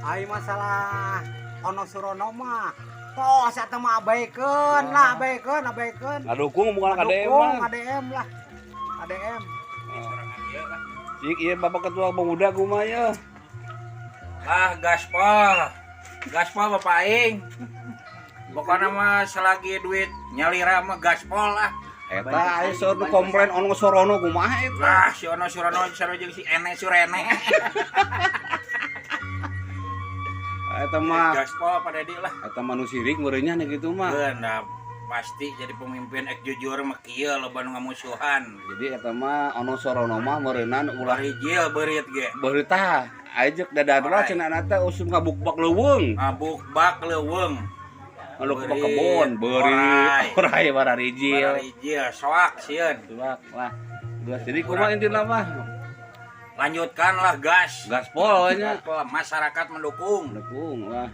Ai masalah Ono Surono mah tos eta mah abaikeun lah, abaikeun, abaikeun. Ngadukung bukan KDM Dukung lah. ADM lah. ADM. Sorangan ieu lah. Cik, iya, Bapak Ketua Pemuda kumaha ya? Ah, gaspol. Gaspol Bapak aing. Pokoknya mah selagi duit nyalira mah gaspol lah. Eta aya seueur nu komplain Ono Sorono, kumaha eta? Lah, si Ono Surono sarua jeung si Ene Surene. Eta mah Gaspol Pak Dedi lah. Eta mah nu sirik meureunnya nya kitu mah. Nah, pasti jadi pemimpin ek jujur mah kieu, loba nu ngamusuhan. Jadi eta mah Ono Sorono mah meureunan ulah Ulah hijil beurit ge. Beurita aya jeung dadadra Orai. Cenah teh usum ngabukbak leuweung. Ngabukbak leuweung. Ngalukbak Beurit, kebon, beurit, orai. Orai bararijil. Barijil soak sieun. Coba lah. Geus, jadi kumaha intina mah? Lanjutkanlah gas. Gaspol nya. Gaspol, masyarakat mendukung. Dukung lah.